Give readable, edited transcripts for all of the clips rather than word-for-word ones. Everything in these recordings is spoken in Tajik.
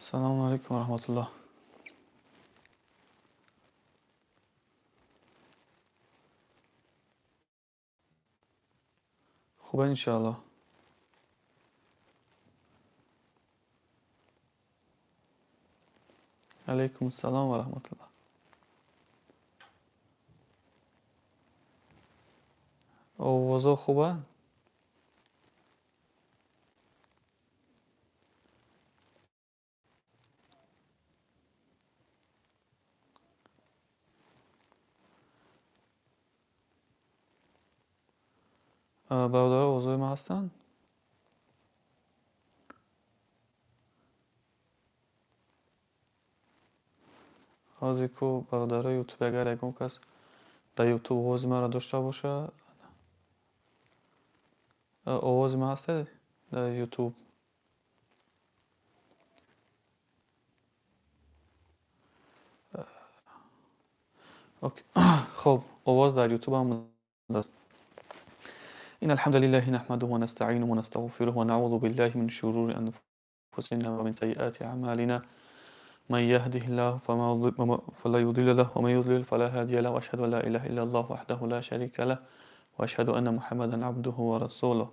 Ассалому алайкум ва раҳматуллоҳ. Хуб, иншоаллоҳ. Алайкум ассалом ва раҳматуллоҳ. Овозҳо хубанд? Бародаро, овозҳои ман ҳастанд? Ҳозир ку бародарои Ютуб, агар ягон кас дар Ютуб овози маро дошта боша, овози ман ҳаста дар Ютуб? Хоб, овоз дар Ютуб ҳам будааст. إن الحمد لله نحمده ونستعينه ونستغفره ونعوذ بالله من شرور أنفسنا ومن سيئات أعمالنا، من يهده الله فلا يضل له ومن يضلل فلا هادي له، وأشهد أن لا إله إلا الله وحده لا شريك له، وأشهد أن محمدا عبده ورسوله.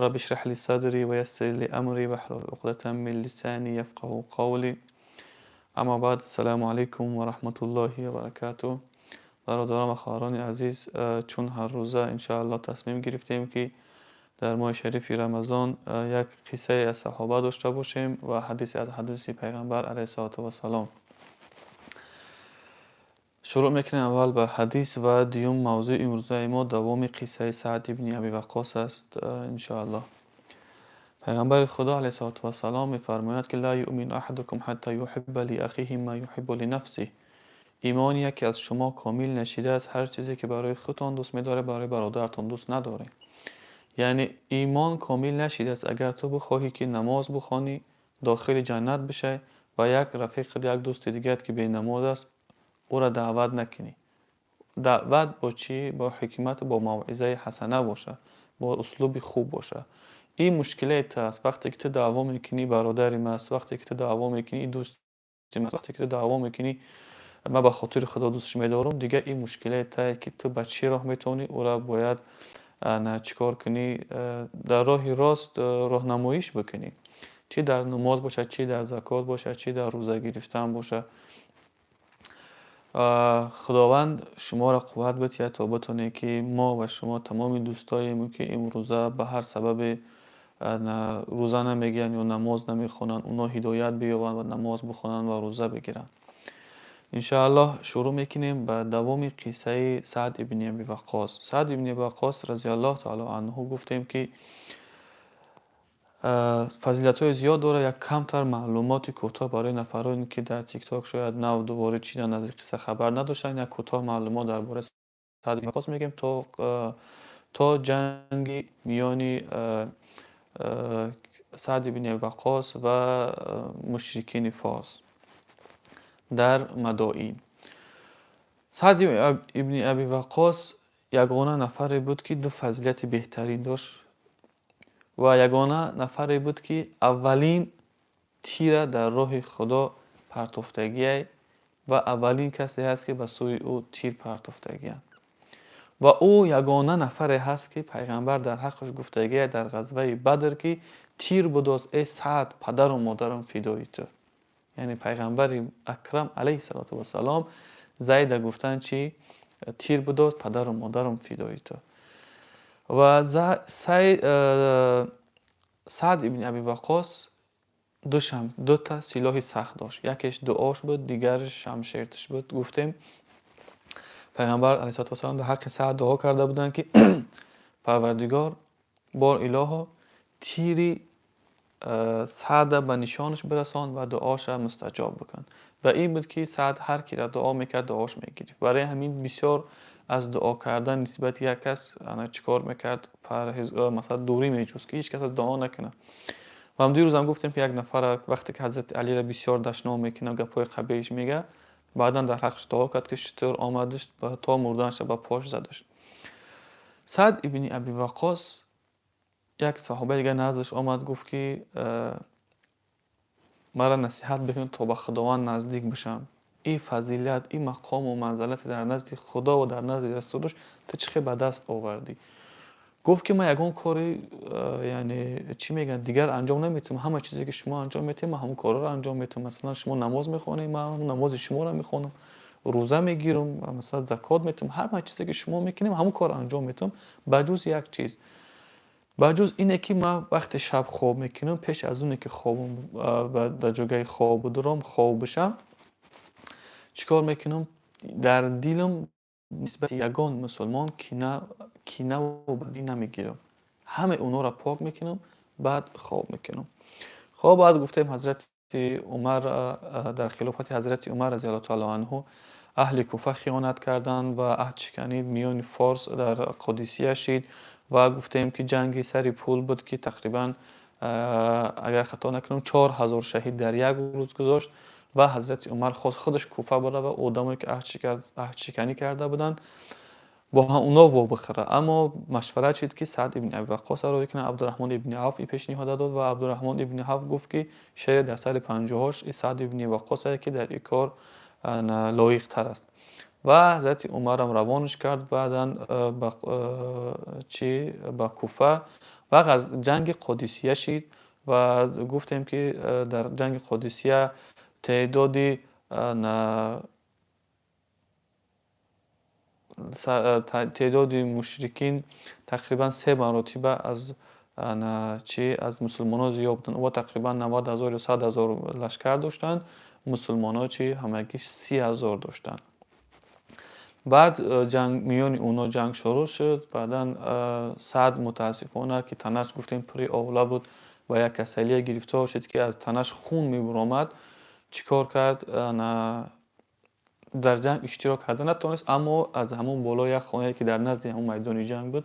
رب اشرح لي صدري ويسر لي أمري واحلل عقدة من لساني يفقه قولي. أما بعد، السلام عليكم ورحمة الله وبركاته. Бародарон ва хоҳарони азиз, чун ҳаррӯза, иншоаллоҳ, тасмим гирифтем, ки дар моҳи шарифи Рамазон як қиссае аз саҳоба дошта бошем ва ҳадисе аз ҳадиси Пайғамбар алайҳиссалоту вассалом. Шурӯъ мекунем аввал ба ҳадис ва дуюм мавзӯи имрӯзаи мо давоми қиссаи Саъд ибни Аби Ваққос аст, иншоаллоҳ. Пайғамбари Худо алайҳиссалоту вассалом мефармояд, ки ла юъмину аҳадукум ҳатта юҳибба ли ахиҳи ма юҳиббу ли нафсиҳ. Имони яке аз шумо комил нашидааст, ҳар чизе ки барои худтон дӯст медоред, барои бародаратон дӯст надоред. Яъне имон комил нашидааст, агар ту бихоҳӣ, ки намоз бихонӣ, дохили ҷаннат бишавӣ ва як рафиқат, як дӯсти дигарат, ки бенамоз аст, ӯро даъват накунӣ. Даъват бо чӣ? Бо ҳикмат, бо мавъизаи ҳасана бошад, бо услуби хуб бошад. Ин мушкилаи ту аст. Вақте ки ту даъво мекунӣ, бародари ман аст, вақте ки ту даъво мекунӣ, дӯсти ман аст, вақте ки ту даъво мекунӣ, ман ба хотири Худо дӯстш медорам, дигар ин мушкилаи тае, ки ту ба чӣ роҳ метавонӣ ӯро бояд чӣ кор кунӣ, дар роҳи рост роҳнамоиш бикунӣ, чӣ дар намоз бошад, чӣ дар закот бошад, чӣ дар рӯза гирифтан бошад. Худованд шуморо қувват бидиҳад, то битонед, ки мо ва шумо тамоми дӯстоем, ки имрӯза ба ҳар сабабе рӯза намегиранд ё намоз намехонанд, онҳо ҳидоят биёбанд ва намоз бихонанд ва рӯза бигиранд. Иншоаллоҳ, шурӯъ мекунем ба давоми қиссаи Саъд ибни Аби Ваққос. Саъд ибни Аби Ваққос разияллоҳу таала анҳу, гуфтем, ки фазилатҳои зиёд дорад. Як камтар маълумоти кӯтоҳ барои нафароне, ки дар ТикТок шояд нав ворид шидан, аз ин қисса хабар надоштанд, як кӯтоҳ маълумот дар бораи Саъд ибни Ваққос мегӯем то ҷанги миёни Саъд ибни Аби Ваққос ва мушрикини форс дар Мадоин. Саъд ибни Аби Ваққос ягона нафаре буд, ки ду фазилати беҳтарин дошт, ва ягона нафаре буд, ки аввалин тира дар роҳи Худо партофтагиай ва аввалин касе ҳаст, ки ба сӯи ӯ тир партофтагианд, ва ӯ ягона нафаре ҳаст, ки Пайғамбар дар ҳаққаш гуфтагиай дар ғазваи Бадр, ки тир будоз, э Саъд, падару модарам фидои ту. Яъне Пайғамбари Акрам алайҳиссалоту вассалом Зайда гуфтанд чи? Тир будоз, падару модарам фидои ту. Ва Саъд ибни Аби Ваққос дута силоҳи сахт дошт: якеш дуош буд, дигараш шамшертиш буд. Гуфтем, Пайғамбар алайҳиссалоту вассалом дар ҳаққи Саъд дуо карда буданд, ки Парвардигор, бор илоҳо, тири Саъда ба нишонаш бирасон ва дуоша мустаҷоб бикун. Ва ин буд, ки Саъд ҳар киро дуо мекард, дуош мегирифт. Барои ҳамин бисёр аз дуо кардан нисбати як кас чӣ кор мекард? Масалан, дурӣ меҷӯст, ки ҳеҷ каса дуо накунад. Ва ҳам дирӯзам гуфтем, ки як нафара вақте ки Ҳазрати Алиро бисёр дашном мекунад, гапҳои қабеҳш мега, баъдан дар ҳаққаш дуо кард, ки шутур омадаш, то мурданаша ба пош задаш. Саъд ибни Аби Ваққос, як саҳобаи дигар наздаш омад, гуфт, ки Маро насиҳат бикун, то ба Худованд наздик бишам. Ин фазилат, ин мақому манзалате дар назди Худо ва дар назди Расулаш ту чӣ хел ба даст овардӣ? Гуфт ки ман ягон кори, яъне чӣ мегӯянд, дигар анҷом наметавонам. Ҳама чизе ки шумо анҷом метиҳед, ман ҳамон корҳоро анҷом метиҳам. Масалан, шумо намоз мехонед, ман ҳамон намози шуморо мехонам, рӯза мегирам, масалан, закот метиҳам. Ҳама чизе ки шумо мекунем, ҳамон корро анҷом метиҳам, ба ҷуз як чиз. Ба ҷуз ине ки ман вақте шаб хоб мекунам, пеш аз оне ки хобам дар ҷойгаҳи хоб будурам, хоб бишам, чӣ кор мекунам? Дар дилам нисбати ягон мусулмон кинаву бадӣ намегирам. Ҳамаи онҳоро пок мекунам, баъд хоб мекунам. Хоб, баъд гуфтем, ҳазрати Умар, дар хилофати ҳазрати Умар разияллоҳу таоло анҳу аҳли Куфа хиёнат карданд ва аҳдшиканӣ миёни форс дар Қодисия шид ва гуфтем ки ҷанги сари пул буд, ки тақрибан, агар хато накунам, 4000 шаҳид дар як рӯз гузошт ва ҳазрати Умар хост худаш Куфа барава, одамое ки аҳдшиканӣ карда буданд, бо онҳо вобихӯрад. Аммо машварат шид, ки Саъд ибни Аби Ваққосро роҳӣ кунад. Абдураҳмон ибни Авф и пешниҳода дод ва Абдураҳмон ибни Авф гуфт, ки шере дар сари панҷоҳош и Саъд ибни Ваққосае, ки дар ин кор лоиқтар аст. Ва ҳазрати Умарам равонаш кард баъдан ба чи ба Куфа ва ҷанги Қодисия шид ва гуфтем, ки дар ҷанги Қодисия теъдоди мушрикин тақрибан се маротиба аз чи аз мусулмонҳо зиёд буданд. Онҳо тақрибан 90 0 ё 100 000 лашкар доштанд, мусулмонҳо чи ҳамагӣ 30 000 доштанд. Баъд ҷанг миёни онҳо ҷанг шурӯъ шуд. Баъдан Саъд, мутаассифона, ки танаш гуфтем пури овла буд, ба як касалие гирифтор шуд, ки аз танаш хун мебуромад. Чӣ кор кард? Дар ҷанг иштирок карда натавонист, аммо аз ҳамон болои як хонае, ки дар назди ҳамон майдони ҷанг буд,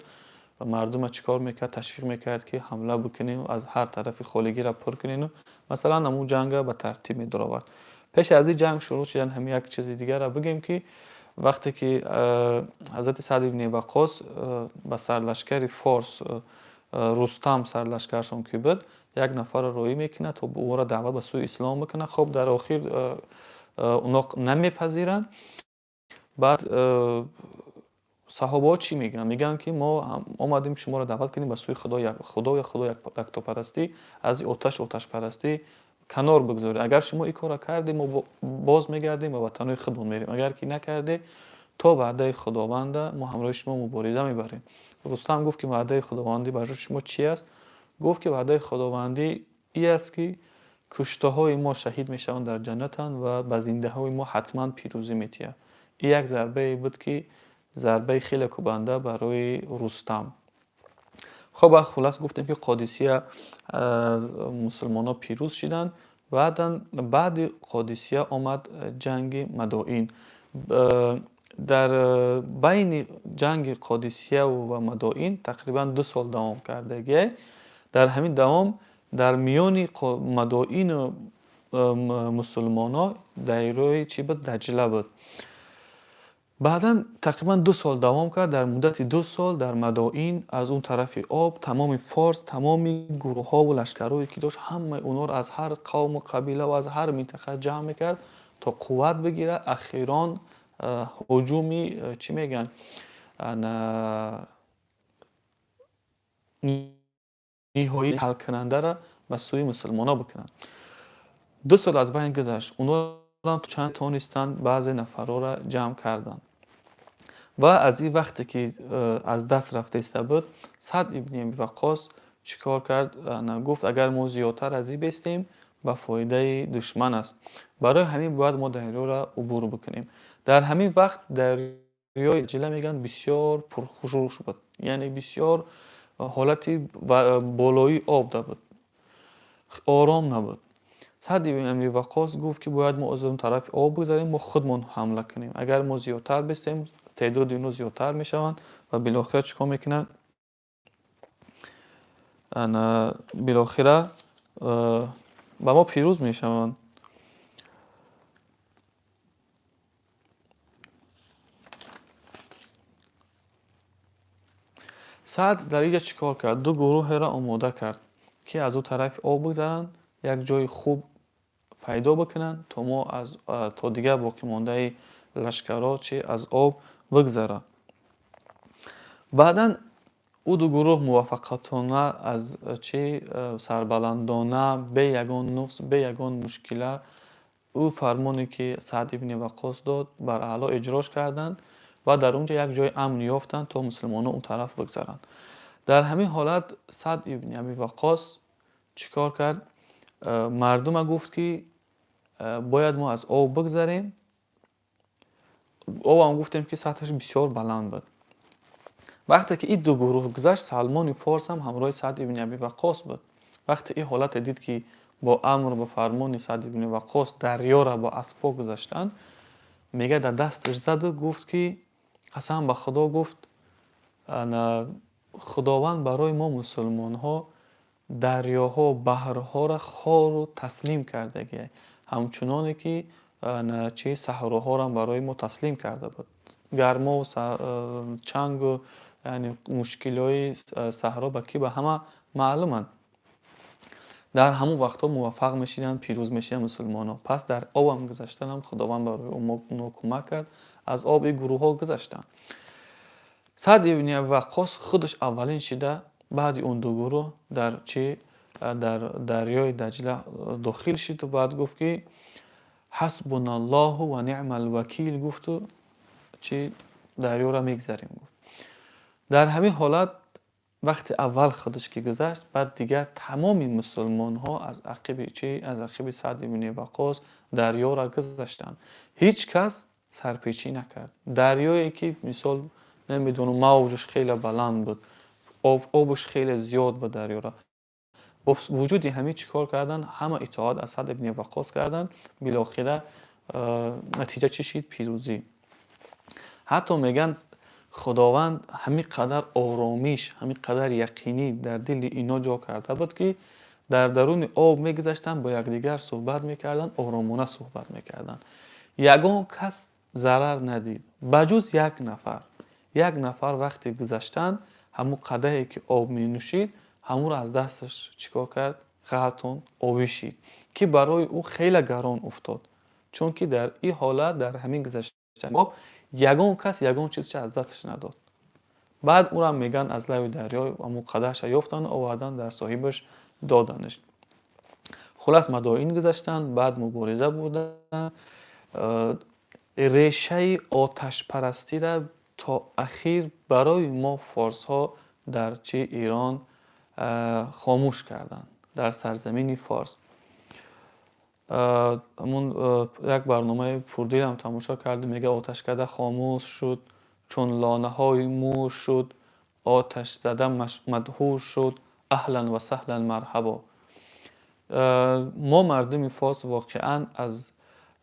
мардумро чӣ кор мекард? Ташвиқ мекард, ки ҳамла бикунем, аз ҳар тарафи холигиро пур кунем. Масалан, ҳамон ҷанга ба тартиб медаровард. Пеш аз ин ҷанг шурӯъ шудан, ҳамин як чизи дигарро бигӯем, ки вақте ки ҳазрати Саъд ибни Ваққос ба сарлашкари форс, Рустам сарлашкаршон ки буд, як нафарро роҳӣ мекунад, то ӯро даъват ба сӯи ислом бикунад. Хоб, дар охир онҳо намепазиранд. Баъд саҳобаҳо чӣ мегӯянд? Мегӯянд, ки мо омадем шуморо даъват кунем ба сӯи Худо, Худо ё Худо яктопарастӣ, аз оташ оташпарастӣ канор бигзоред. Агар шумо ин корро кардед, мо боз мегардем ва ватанҳои худмон мерем. Агар ки накардед, то ваъдаи Худованда мо ҳамроҳи шумо мубориза мебарем. Рустам гуфт, ки ваъдаи худовандӣ барои шумо чи аст? Гуфт, ки ваъдаи худовандӣ ин аст, ки куштаҳои мо шаҳид мешаванд, дар ҷаннатанд ва ба зиндаҳои мо ҳатман пирӯзӣ метиҳад. Ин як зарбае буд, ки зарбаи хеле кӯбанда барои Рустам. Хоб, хулас гуфтем, ки Қодисия мусулмонҳо пирӯз шиданд. Баъдан баъди Қодисия омад ҷанги Мадоин. Дар байни ҷанги Қодисияву ва Мадоин тақрибан 2 сол давом кардагие. Дар ҳамин давом дар миёни Мадоину мусулмонҳо дарёи чӣ буд? Даҷла буд. Баъдан тақрибан 2 сол давом кард. Дар муддати 2 сол дар Мадоин аз он тарафи об тамоми форс, тамоми гурӯҳҳову лашкарҳое ки дошт, ҳамаи онҳоро аз ҳар қавму қабила ва аз ҳар минтақа ҷамъ мекард, то қувват бигирад, ахирон ҳуҷуми, чӣ мегӯянд, ниҳоӣ ҳалкунандаро ба сӯи мусулмонҳо бикунанд. 2 сол аз байн гузашт. Онҳоро чанд тонистанд, баъзе нафарҳоро ҷамъ карданд ва аз ин вақте ки аз даст рафта иста буд, Саъд ибни Аби Ваққос чӣ кор кард? Гуфт, агар мо зиёдтар аз ин бестем, ба фоидаи душман аст, барои ҳамин бояд мо дарёро убур бикунем. Дар ҳамин вақт дарёи Даҷла, мегӯянд, бисёр пурхушӯш буд, яъне бисёр ҳолати болоии об да буд, ором набуд. Саъд ибни Аби Ваққос гуфт, ки бояд мо аз он тарафи об бигзарем, мо худмон ҳамла кунем. Агар мо зиёдтар бистем, теъдоди онҳо зиёдтар мешаванд ва билохира чӣ кор мекунанд? Билохира ба мо пирӯз мешаванд. Саъд дар инҷа чӣ кор кард? Ду гурӯҳеро омода кард, ки аз он тарафи об бигзаранд, як ҷои хуб Пайдо бикунанд, то мо аз то дигар боқимондаи лашкарҳо чи аз об бигзаранд. Баъдан ӯ ду гурӯҳ муваффақиятона аз чи сарбаландона, бе ягон нуқс, бе ягон мушкила ӯ фармоне, ки Саъд ибни Ваққос дод, бар аъло иҷрош карданд ва дар он ҷо як ҷои амн ёфтанд, то мусулмонон он тараф бигзаранд. Дар ҳамин ҳолат Саъд ибни Аби Ваққос чӣ кор кард? Мардума гуфт, ки бояд мо аз об бигзарем. Обам гуфтем, ки сатҳаш бисёр баланд буд. Вақте ки ин ду гурӯҳ гузашт, Салмони Форс ҳам ҳамроҳи Саъд ибни Аби Ваққос буд. Вақте ин ҳолате дид, ки бо амр, бо фармони Саъд ибни Ваққос дарёра бо аспҳо гузаштанд, мега, дар дасташ заду гуфт, ки қасам ба Худо, гуфт, Худованд барои мо мусулмонҳо дарёҳо, баҳрҳоро хору таслим кардагиай, ҳамчуноне ки чи саҳроҳоро барои мо таслим карда буд. Гармову чангу, яъне мушкилиҳои саҳро ба ки ба ҳама маълуманд. Дар ҳамон вақтҳо муваффақ мешиданд, пирӯз мешиданд мусулмонҳо. Пас дар обам гузаштанам Худованд барои онҳо кӯмак кард, аз об ин гурӯҳҳо гузаштанд. Саъд ибни Аби Ваққос худаш аввалин шида баъди он ду гурӯҳ дар чи дар дарёи Даҷла дохил шид. Баъд гуфт, ки ҳасбуналлоҳу ва ниъмал вакил гуфту чи дарёро мегзарем гуфт. Дар ҳамин ҳолат вақти аввал худаш ки гузашт, баъд дигар тамоми мусулмонҳо аз ақиби чи аз ақиби Саъд ибни Ваққос дарёро гузаштанд. Ҳеҷ кас сарпечӣ накард. Дарёе ки, мисол, намедонам, мавҷаш хеле баланд буд, обаш хеле зиёд буд дарёра, бо вуҷуди ҳамин чӣ кор карданд? Ҳама итоат аз Саъд ибни Ваққос карданд. Билохира натиҷа чӣ шид? Пирӯзӣ. Ҳатто мегӯянд, Худованд ҳамин қадар оромиш, ҳамин қадар яқинӣ дар дили ино ҷо карда буд, ки дар даруни об мегузаштанд, бо якдигар суҳбат мекарданд, оромона суҳбат мекарданд. Ягон кас зарар надид, ба ҷуз як нафар. Як нафар вақте гузаштанд, ҳамун қадаҳе, ки об менӯшид, ҳамонро аз дасташ чӣ кор кард? Ғалтон, обӣ шид, ки барои ӯ хеле гарон уфтод, чунки дар ин ҳолат, дар ҳамин гузаштани об ягон кас ягон чизша аз дасташ надод. Баъд ӯрам, мегӯянд, аз лаби дарё ҳамун қадаҳша ёфтанду овардан, дар соҳибаш доданаш. Хулас, Мадоин гузаштанд, баъд мубориза бурданд, решаи оташпарастиро то ахир барои мо форсҳо дар чи Ирон хомӯш карданд, дар сарзамини Форс. Ҳамун як барномаи пурдилам тамошо кардем, мега, оташкада хомӯш шуд, чун лонаҳои мур шуд, оташзада мадҳур шуд, аҳлан ва саҳлан, марҳабо. Мо мардуми форс воқеан аз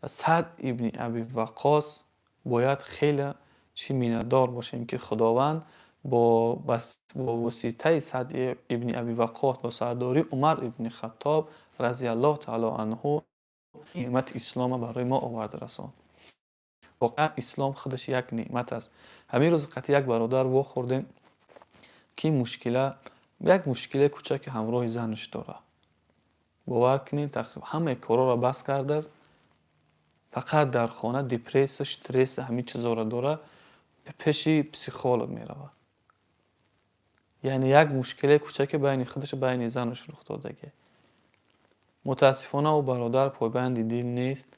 Саъд ибни Аби Ваққос бояд хеле чӣ миннатдор бошем, ки Худованд бо воситаи Саъд ибни Аби Ваққос, бо сардории Умар ибни Хаттоб разияллоҳу таъало анҳу неъмати ислома барои мо оварда расонд. Воқеан ислом худаш як неъмат аст. Ҳамин рӯз қатъи як бародар вохӯрдем, ки мушкила, як мушкилаи кӯчаке ҳамроҳи занаш дорад. Бовар кунед, ҳамаи корҳоро бас кардааст, фақат дар хона депрессия, стресс, ҳамин чизҳоро дорад, пеши психолог меравад. Яъне як мушкилаи кӯчаке байни худашу байни занаш рух додагӣ. Мутаассифона, ӯ бародар пойбанди дин нест.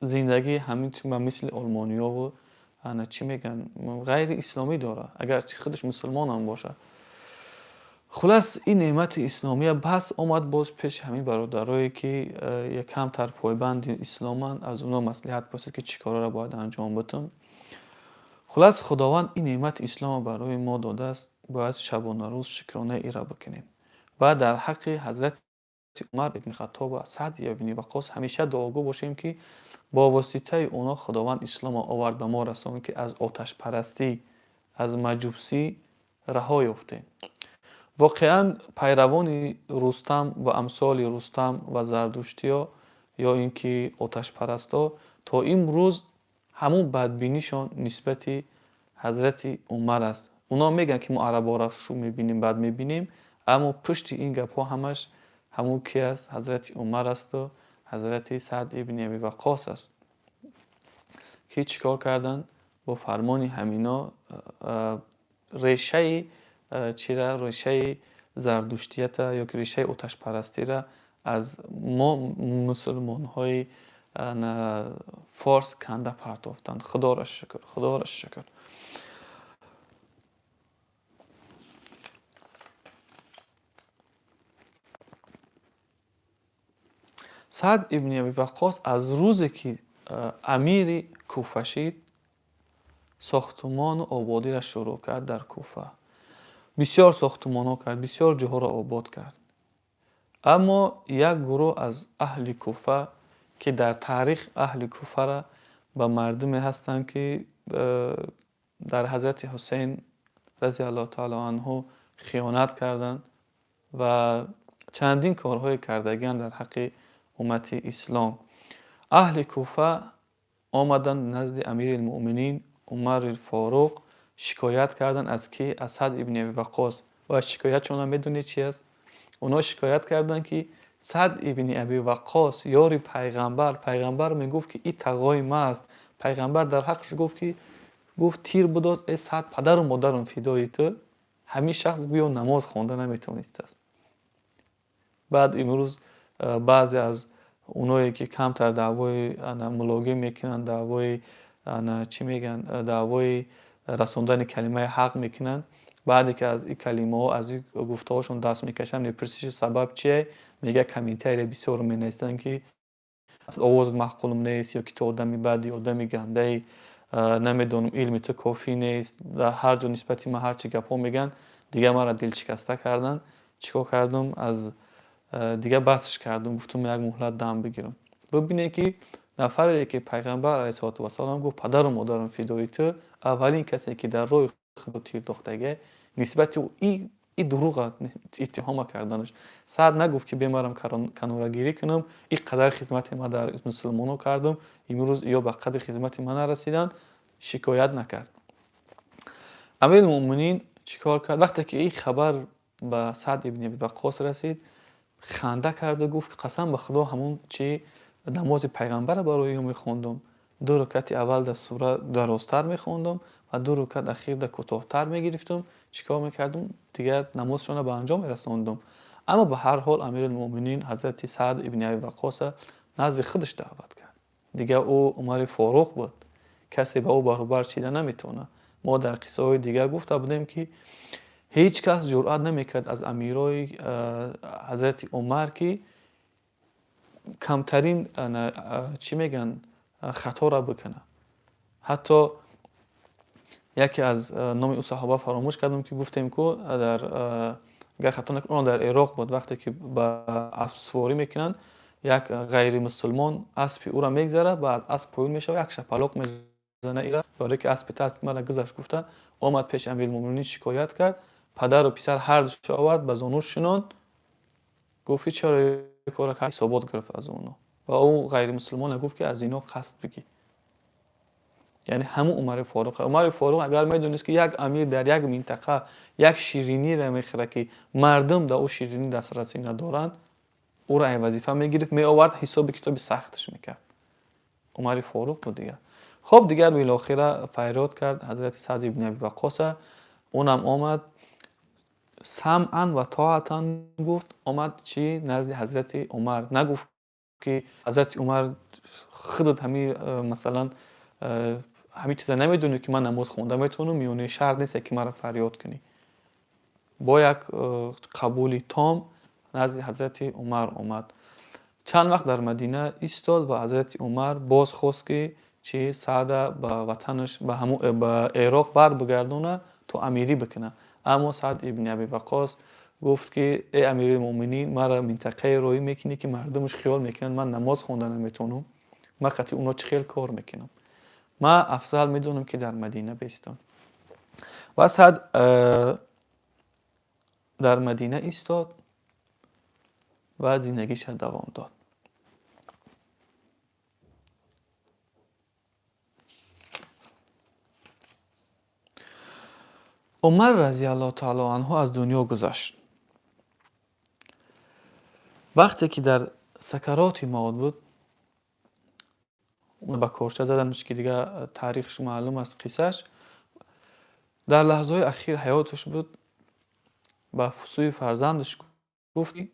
Зиндагӣ ҳамин ба мисли олмониёву ана чӣ мегӯянд, ғайриисломӣ дорад, агарчи худаш мусулмонам бошад. Хулас, ин неъмати исломия пас омад боз пеши ҳамин бародарое, ки якамтар пойбанди исломанд, аз онҳо маслиҳат пурсид, ки чӣ корҳоро бояд анҷом бидам. Хулас, Худованд ин неъмати исломро барои мо додааст, бояд шабонарӯз шукронаи инро бикунем ва дар ҳаққи ҳазрати Умар ибни Хаттоб ва Саъд ибни Ваққос ҳамеша дуогӯ бошем, ки бо воситаи онҳо Худованд исломро овард, ба мо расонд, ки аз оташпарастӣ, аз маҷусӣ раҳо ёфтем. Воқеан, пайравони Рустам ва амсоли Рустам ва зардуштиё ё ин ки оташпарастҳо то имрӯз ҳамун бадбинишон нисбати ҳазрати Умар аст. Онҳо мегӯянд, ки мо арабҳоро шум мебинем, бад мебинем, аммо пушти ин гапҳо ҳамаш Ҳамун ки аст? Ҳазрати Умар асту ҳазрати Саъд ибни Аби Ваққос аст, ки чӣ кор карданд? Бо фармони ҳамино решаи чира, решаи зардуштията ё ки решаи оташпарастира аз мо мусулмонҳои форс канда партофтанд. Худоро шукр, Худоро шукр. Саъд ибни Аби Ваққос аз рӯзе ки амири Куфа шид, сохтумону ободиро шурӯъ кард дар Куфа. Бисёр сохтумонҳо кард, бисёр ҷоҳоро обод кард. Аммо як гурӯҳ аз аҳли Куфа, ки дар таърих аҳли Куфара ба мардуме ҳастанд, ки дар ҳазрати Ҳусейн разияллоҳу таъало анҳу хиёнат карданд ва чандин корҳое кардагианд дар ҳаққи уммати ислом. Аҳли Куфа омаданд назди амири муъминин Умари Форуқ, шикоят карданд аз ки? Аз Саъд ибни Аби Ваққос. Ва шикоятшонро медонед чи аст? Онҳо шикоят карданд, ки Саъд ибни Аби Ваққос ёри пайғамбар, пайғамбар мегуфт, ки и тағои ма аст. Пайғамбар дар ҳаққаш гуфт, ки гуфт: тир будоз, э Саъд, падару модарам фидои ту. Ҳамин шахс гӯё намоз хонда наметавонистааст. Баъд имрӯз баъзе аз оное ки камтар даъвои мулогӣ мекунанд, даъвои чӣ мегӯянд, даъвои расондани калимаи ҳақ мекунанд, баъде ки аз ин калимаҳо, аз ин гуфтаҳошон даст мекашанд, мепурсиши сабаб чие, мегӯяд комментария бисёр менависанд, ки овозат маъқулам нест, ё ки ту одами бади, одами гандаи, намедонам, илми ту кофӣ нест, дар ҳар ҷо нисбати ман ҳарчи гапҳо мегӯянд, дигар маро дилшикаста карданд. Чӣ кор кардам? Аз дигар басш кардам, гуфтам як муҳлат дам бигирам. Бибинед, ки нафаре ки пайғамбар алайҳиссалоту вассалом гуфт: падару модарам фидои ту, аввалин касе ки дар роҳи худо тир дохтагия, нисбати ӯ и дурӯға иттиҳома карданаш. Саъд нагуфт, ки бемарам канорагирӣ кунам, ин қадар хизмате ман дар мусулмонҳо кардам, имрӯз ё ба қадри хизмати ман нарасиданд, шикоят накард. Амирулмуъминин чӣ кор кард? Вақте ки ин хабар ба Саъд ибни Аби Ваққос расид, ханда карду гуфт: қасам ба Худо, ҳамон чи намози пайғамбарро барои ӯ мехондум, ду рукати аввал дар сура дарозтар мехондум ва ду рукат ахир дар кӯтоҳтар мегирифтум. Чӣ кор мекардум? Дигар намозшонро ба анҷом мерасондум. Аммо ба ҳар ҳол амирулмуъминин ҳазрати Саъд ибни Аби Ваққоса назди худаш даъват кард. Дигар ӯ Умари Форуқ буд, касе ба ӯ баробар шида наметавонад. Мо дар қиссаҳои дигар гуфта будем, ки ҳеҷ кас ҷуръат намекард аз амирои ҳазрати Умар, ки камтарин чӣ мегӯянд, хаторо бикунад. Ҳатто яке аз номи ӯ саҳоба фаромӯш кардам, ки гуфтем ку дар, агар хато накунам, дар Ироқ буд, вақте ки ба аспсуворӣ мекунанд, як ғайримусулмон аспи ӯро мегзарад ва аз асп поён мешавад, як шапалоқ мезана ира, барое ки аспи ту аспи мара гузашт гуфта, омад пеши амирулмуъминин, шикоят кард. Падару писар ҳардушо овард, ба зону шинонд, гуфт, ки чаро кора кард, ҳисобот гирифт аз онҳо ва ӯ ғайримусулмона гуфт, ки аз ино қасд бигир. Яъне ҳамун Умари Форуқ. Умари Форуқ агар медонист, ки як амир дар як минтақа як шириниро мехӯрад, ки мардум дар ӯ ширинӣ дастрасӣ надоранд, ӯро ай вазифа мегирифт, меовард, ҳисоби китоби сахташ мекард. Умари Форуқ буд дигар. Хоб, дигар билохира фарёд кард ҳазрати Саъд ибни Аби Ваққоса, унам омад, самъан ва тоатан гуфт, омад чи назди ҳазрати Умар. Нагуфт, ки ҳазрати Умар, худат ҳамин, масалан, ҳамин чиза намедонӣ, ки ман намоз хонда метавонам, миёнаи шаҳр несте, ки маро фарёд кунӣ. Бо як қабули том назди ҳазрати Умар омад. Чанд вақт дар Мадина истод ва ҳазрати Умар боз хост, ки чи Саъда ба ватанаш, ба ҳамун ба Эроқ барбигардонад, то амирӣ бикунад. Аммо Саъд ибни Аби Ваққос гуфт, ки э амири муъминин, маро минтақае роҳӣ мекунӣ, ки мардумаш хиёл мекунанд ман намоз хонда наметавонам, ман қатъи онҳо чӣ хел кор мекунам? Ман афзал медонам, ки дар Мадина бистам. Ва Саъд дар Мадина истод ва зиндагиша давом дод. Умар разиаллоҳу таало анҳу аз дунё гузашт. Вақте ки дар сакароти мавт буд, ба корча заданаш, ки дига таърихш маълум аст, қиссааш, дар лаҳзаҳои ахири ҳаёташ буд, ба сӯи фарзандаш гуфт, ки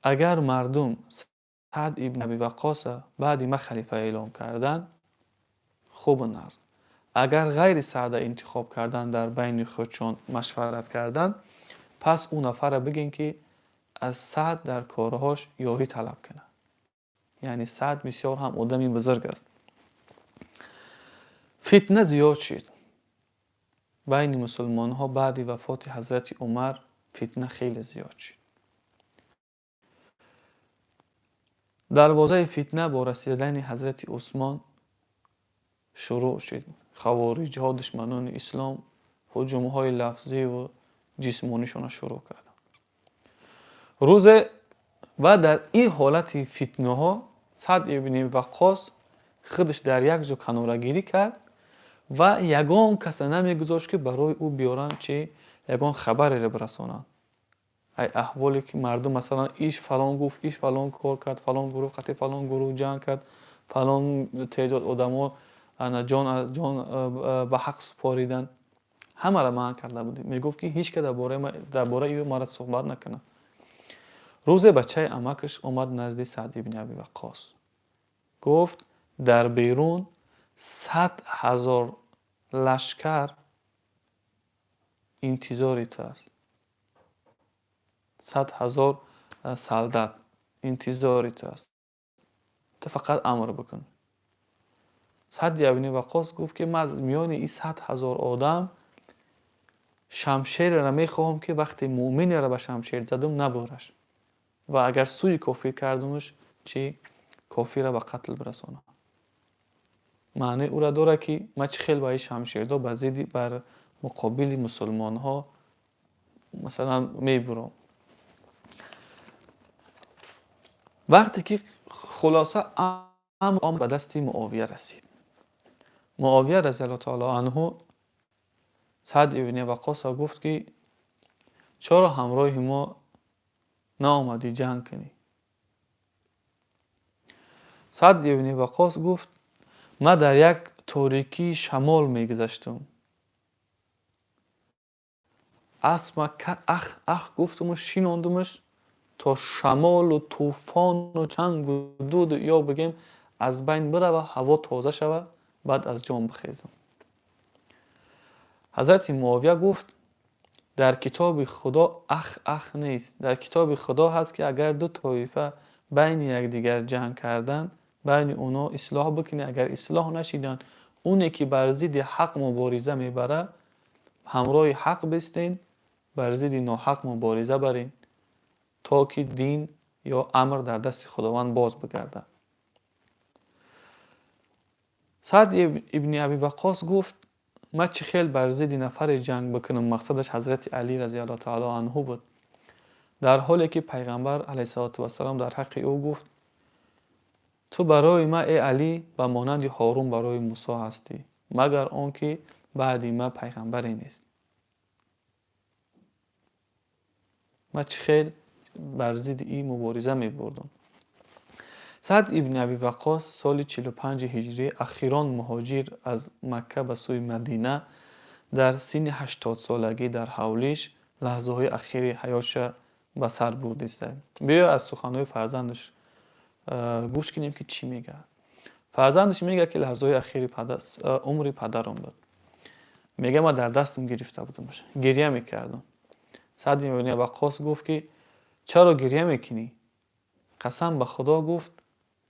агар мардум Саъд ибн Аби Ваққоса баъди ма халифа эълон карданд, хуб аст. Агар ғайри Саъда интихоб кардан, дар байни худшон машварат кардан, пас ӯ нафарро бигӯем, ки аз Саъд дар корҳош ёрӣ талаб кунад. Яъне Саъд бисёр ҳам одами бузург аст. Фитна зиёд шуд байни мусулмонҳо. Баъди вафоти ҳазрати Умар фитна хеле зиёд шуд. Дарвозаи фитна бо расидани ҳазрати Усмон шурӯъ шуд. Хавориҷҳо, душманони ислом, ҳуҷумҳои лафзиву ҷисмонишонро шурӯъ карданд. Рӯзе ва дар ин ҳолати фитнаҳо Саъд ибни Ваққос худаш дар як ҷо канорагирӣ кард ва ягон каса намегузошт, ки барои ӯ биёранд, чи ягон хабареро бирасонанд. Ай аҳволе ки мардум, масалан, иш фалон гуфт, иш фалон кор кард, фалон гурӯҳ қатъи фалон гурӯҳ ҷанг кард, фалон теъдод одамо ҷон ба ҳақ супориданд, ҳамаро манъ карда буд. Мегуфт, ки ҳеҷ ка дар бораи ӯ мара суҳбат накунад. Рӯзе бачаи амакаш омад назди Саъд ибни Аби Ваққос, гуфт: дар берун 100 000 лашкар интизори ту аст, 100 000 солдат интизори ту аст, ту фақат амр бикун. Саъд ибни Ваққос гуфт, ки ман аз миёни ин 100 000 одам шамшереро мехоҳам, ки вақте муъминеро ба шамшер задум, набураш ва агар сӯи кофир кардумаш, чи кофирро ба қатл бирасонам. Маънии ӯро дорад, ки ман чӣ хел ба ин шамшердо ба зидди, бар муқобили мусулмонҳо, масалан, мебурам. Вақте ки хулоса амр ба дасти Муовия расид, Муовия разиаллоҳу таоло анҳу Саъд ибни Ваққоса гуфт, ки чаро ҳамроҳи мо наомадӣ ҷанг кунӣ? Саъд ибни Ваққос гуфт: ман дар як торикии шамол мегузаштам, асма ах ах гуфтуму шинондумаш, то шамолу тӯфону чангу дуду ё бигем аз байн бирава, ҳаво тоза шава, баъд аз ҷон бихезам. Ҳазрати Муовия гуфт: дар китоби Худо ах ах нест. Дар китоби Худо ҳаст, ки агар ду тоифа байни якдигар ҷанг карданд, байни онҳо ислоҳ бикунӣ. Агар ислоҳ нашиданд, оне ки бар зидди ҳақ мубориза мебарад, ҳамроҳи ҳақ бистен, бар зидди ноҳақ мубориза барен, то ки дин ё амр дар дасти Худованд боз бигардад. Саъд ибни Аби Ваққос гуфт: ман чӣ хел бар зидди нафаре ҷанг бикунам? Мақсадаш ҳазрати Алӣ разиаллоҳу таоло анҳу буд, дар ҳоле ки Пайғамбар алайҳиссалоту вассалом дар ҳаққи ӯ гуфт: ту барои ман, э Алӣ, ба монанди Ҳорун барои Мусо ҳастӣ, магар он ки баъди ман пайғамбаре нест. Ман чӣ хел бар зидди ин мубориза мебурдам? Саъд ибни Аби Ваққос соли 45 ҳиҷрӣ, ахирон муҳоҷир аз Макка ба сӯи Мадина, дар синни 80-солагӣ дар ҳавлиш лаҳзаҳои ахири ҳаётша ба сар бурдиста. Биё, аз суханҳои фарзандаш гӯш кунем, ки чӣ мегӯяд. Фарзандаш мегӯяд, ки лаҳзаҳои ахири умри падарам буд. Мегӯяд, ман дар дастам гирифта будамаш, гирья мекардам. Саъд ибни Ваққос гуфт, ки чаро гирья мекунӣ? Қасам ба Худо, гуфт,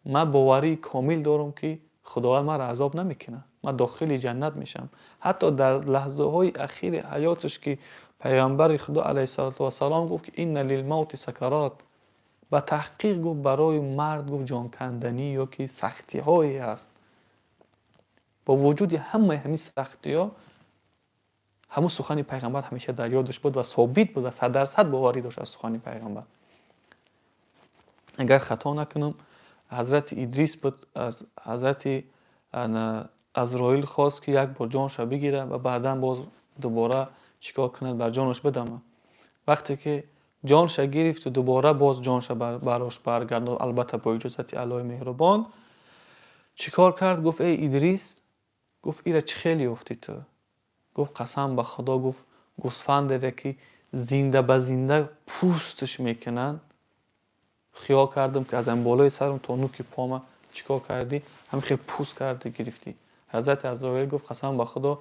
ман боварии комил дорам, ки Худованд маро азоб намекунад, ман дохили ҷаннат мешавам. Ҳатто дар лаҳзаҳои ахири ҳаёташ, ки Пайғамбари Худо алайҳиссалоту вассалом гуфт, ки инна лилмавти сакарот, ба таҳқиқ, гуфт, барои мард, гуфт, ҷонканданӣ ё ки сахтиҳое ҳаст. Бо вуҷуди ҳамаи ҳамин сахтиҳо, ҳамун сухани Пайғамбар ҳамеша дар ёдаш буд ва собит буд ва 100% боварӣ дошт аз сухани Пайғамбар. Агар хато накунам, ҳазрати Идрис буд, аз ҳазрати Азроил хост, ки як бор ҷонашро бигирад ва баъдан боз дубора чӣ кор кунад, бар ҷонаш бидамад. Вақте ки Ҷонша гирифту дубора боз ҷонша барош баргардонд, албатта бо иҷозати Аллоҳи меҳрубон. Чӣ кор кард? Гуфт: эй Идрис, гуфт, ира чӣ хел ёфтӣ ту? Гуфт: қасам ба Худо, гуфт, гӯсфандере ки зинда ба зинда пӯсташ мекунанд, хиёл кардам, ки аз ан болои сарам то нуки пома чӣ кор кардӣ, ҳамин хел пӯст карди, гирифтӣ. Ҳазрати Азроил гуфт: қасам ба Худо,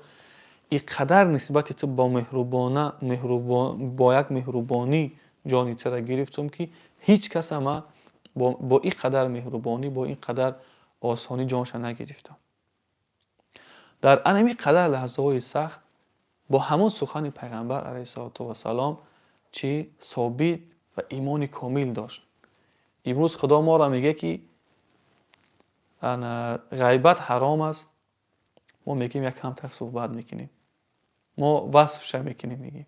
ин қадар нисбати ту бо меҳрубона меҳрубон бо як меҳрубонӣ ҷони тура гирифтум, ки ҳеҷ каса ма бо ин қадар меҳрубонӣ, бо ин қадар осонӣ ҷонша нагирифтам. Дар анами қадар лаҳзаҳои сахт бо ҳамон сухани Пайғамбар алайҳиссалоту вассалом чӣ собит ва имони комил дошт. Имрӯз Худо моро мегӯяд, ки ғайбат ҳаром аст. Мо мегӯем, як камтар суҳбат мекунем, мо васфша мекунем, мегӯем.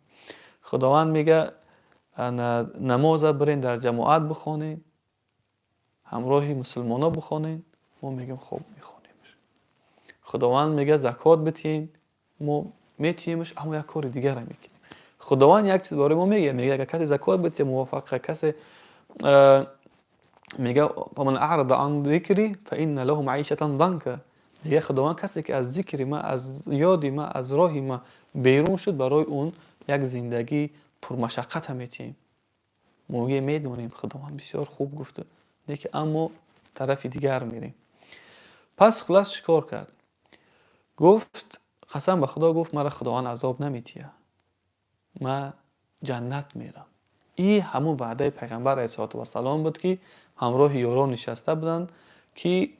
Худованд мегӯяд: намоза бирен, дар ҷамоат бихонед, ҳамроҳи мусулмонҳо бихонед. Мо мегӯем: хоб, мехонемш. Худованд мегӯяд: закот битиҳед. Мо метиҳемш, аммо як кори дигарро мекунем. Худованд як чиз барои мо мегӯяд, мегӯяд, агар касе закот битиҳад, муваффақа, касе мегӯяд: فمن أعرض عن ذكري فإن له معيشة ضنكا. Мегӯяд Худованд, касе ки аз зикри ма, аз ёди ма, аз роҳи ма берун шуд, барои он як зиндагии пурмашаққата метиҳем. Мо мегӯем: медонем, Худованд бисёр хуб гуфта, лекин аммо тарафи дигар мерем. Пас хулас, чӣ кор кард? Гуфт: қасам ба Худо, гуфт, мара Худованд азоб наметиҳад, ма ҷаннат мерам. И ҳамун ваъдаи Пайғамбар алайҳиссалоту вассалом буд, ки ҳамроҳи ёрон нишаста буданд, ки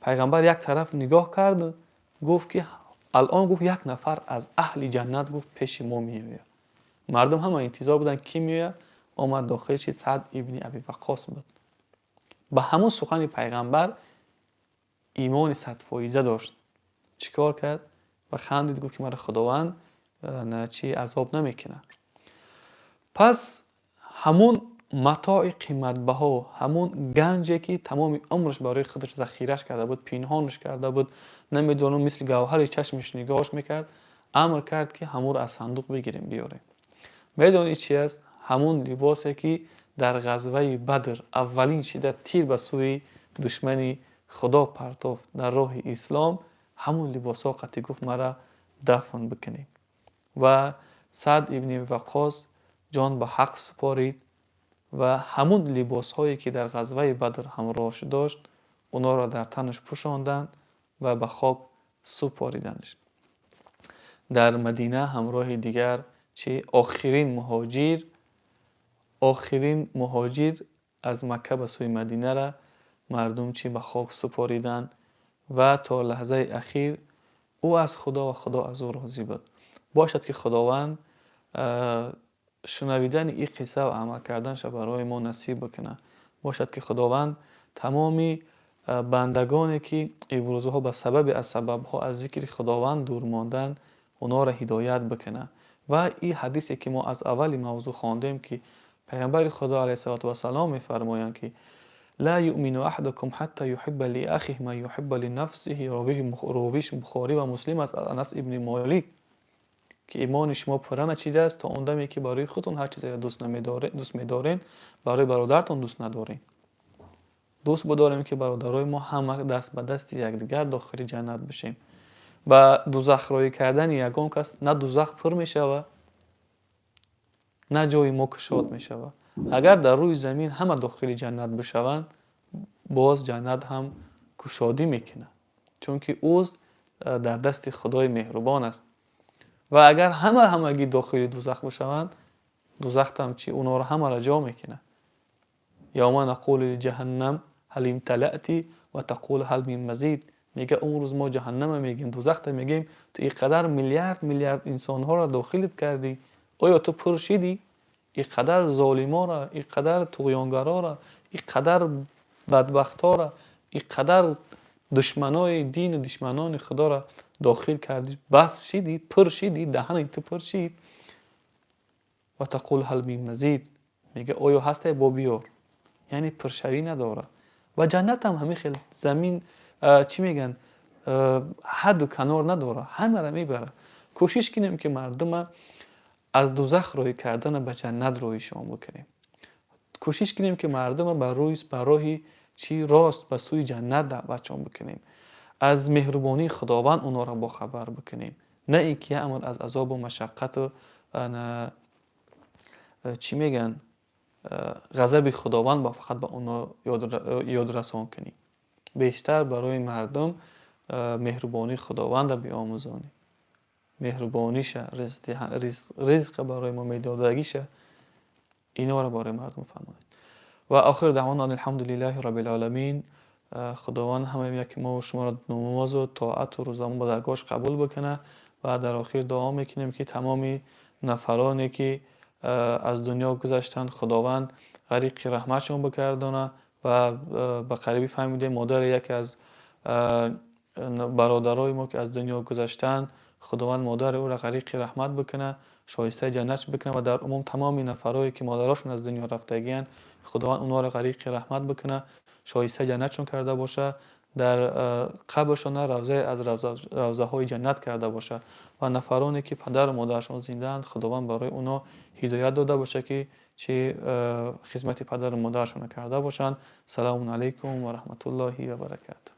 Пайғамбар як тараф нигоҳ кард, гуфт ки алон, гуфт, як нафар аз аҳли ҷаннат, гуфт, пеши мо меояд. Мардум ҳама интизор буданд, кӣ меояд. Омад дохил шид, Саъд ибни Аби Ваққос буд. Ба ҳамун сухани Пайғамбар имони 100% дошт. Чӣ кор кард? Ва хандид, гуфт ки мара Худованд чи азоб намекунад. Пас ҳамун матои қиматбаҳо, ҳамун ганҷе ки тамоми умраш барои худаш захираш карда буд, пинҳонаш карда буд, намедонам, мисли гавҳари чашмаш нигоҳш мекард, амр кард, ки ҳамонро аз сандуқ бигирем, биёрем. Медонӣ чи аст? Ҳамун либосе ки дар ғазваи Бадр аввалин шида тир ба сӯи душмани Худо партофт дар роҳи ислом, ҳамун либосҳо қатӣ гуфт: мара дафн бикунед. Ва Саъд ибни Ваққос ҷон ба ҳақ супорид ва ҳамун либосҳое ки дар ғазваи Бадр ҳамроҳш дошт, онҳоро дар танаш пӯшонданд ва ба хок супориданаш дар Мадина ҳамроҳи дигар чи охирин муҳоҷир аз Макка ба сӯи Мадинара мардум чи ба хок супориданд. Ва то лаҳзаи ахир ӯ аз Худо ва Худо аз ӯ розӣ буд. Бошад, ки Худованд шунавидани ин қисса ва амал карданашро барои мо насиб бикунад. Бошад, ки Худованд тамоми бандагоне ки имрӯзҳо ба сабабе аз сабабҳо аз зикри Худованд дур монданд, онҳоро ҳидоят бикунад. Ва ин ҳадисе ки мо аз аввали мавзӯъ хондем, ки Пайғамбари Худо алайҳиссалоту вассалом мефармоянд, ки لا يؤمن أحدكم حتى يحب لأخيه ما يحب لنفسه, ровиш Бухорӣ ва Муслим аст, аз Анас ибни Молик, ки имони шумо пурра начида то он даме ки барои худтон ҳар чизеро дӯст медоред, барои бародаратон дӯст надоред. Дӯст бидорем, ки бародарои мо ҳама даст ба дасти якдигар дохили ҷаннат бишем. Ба дузах роҳӣ кардани ягон кас на дузах пур мешавад, на ҷои мо кушод мешавад. Агар дар рӯи замин ҳама дохили ҷаннат бишаванд, боз ҷаннат ҳам кушодӣ мекунад, чунки ӯ дар дасти Худои меҳрубон аст. Ва агар ҳама ҳамагӣ дохили дузах бишаванд, дузахтам чи онҳоро ҳамаро ҷо мекунад. يوم نقول لجهنم هل امتلأت وتقول هل من مزيد. Мега, он рӯз мо ҷаҳаннама мегем, дузахта мегем: ту ин қадар миллиард миллиард инсонҳоро дохилит кардӣ, оё ту пур шидӣ? Ин қадар золиморо, ин қадар туғёнгароро, ин қадар бадбахтҳоро, ин қадар душманои дину душманони Худоро дохил кардӣ, бас шидӣ, пур шидӣ, даҳани ту пур шид? وتقول هل من مزيد. Мега, оё ҳасте, бо биёр. Яъне пуршавӣ надорад. Ва ҷаннатам ҳамин хел замин, чӣ мегӯянд, ҳадду канор надорад, ҳамаро мебарад. Кӯшиш кунем, ки мардума Аз дӯзах рӯй кардан ба ҷаннат рӯйшон бикунем. Кӯшиш кунем, ки мардумро ба роҳи чӣ рост, ба сӯи ҷаннат даъватшон бикунем. Аз меҳрубонии Худованд онҳоро бохабар бикунем. На ин ки амр аз азобу машаққату чӣ мегӯянд, ғазаби Худованд ба фақат ба онҳо ёдрасон кунем. Бештар барои мардум меҳрубонии Худовандро биомӯзонем. Меҳрубониша, ризқа барои мо медодагиша, инҳоро барои мардум фаҳмонем. Ва охир даъвона ан алҳамдулиллаҳи роббил оламин. Худованд ҳамаи яки мо шуморо намозу тоату рӯзамон ба даргоҳаш қабул бикунад. Ва дар охир дуо мекунем, ки тамоми нафароне ки аз дунё гузаштанд, Худованд ғариқи раҳматшон бигардонад. Ва ба қарибӣ фаҳмидем, модари яке аз бародарои мо ки аз дунё гузаштанд, Худованд модари ӯро ғариқи раҳмат бикунад, шоистаи ҷаннатш бикунад. Ва дар умум тамоми нафарое ки модарошон аз дунё рафтагиянд, Худованд онҳоро ғариқи раҳмат бикунад, шоистаи ҷаннатшон карда бошад, дар қабршона равзае аз равзаҳои ҷаннат карда бошад. Ва нафароне ки падару модарашон зиндаанд, Худованд барои онҳо ҳидоят дода бошад, ки чӣ хизмати падару модарашонро карда бошанд. Салому алайкум ва раҳматуллоҳи ва баракатуҳ.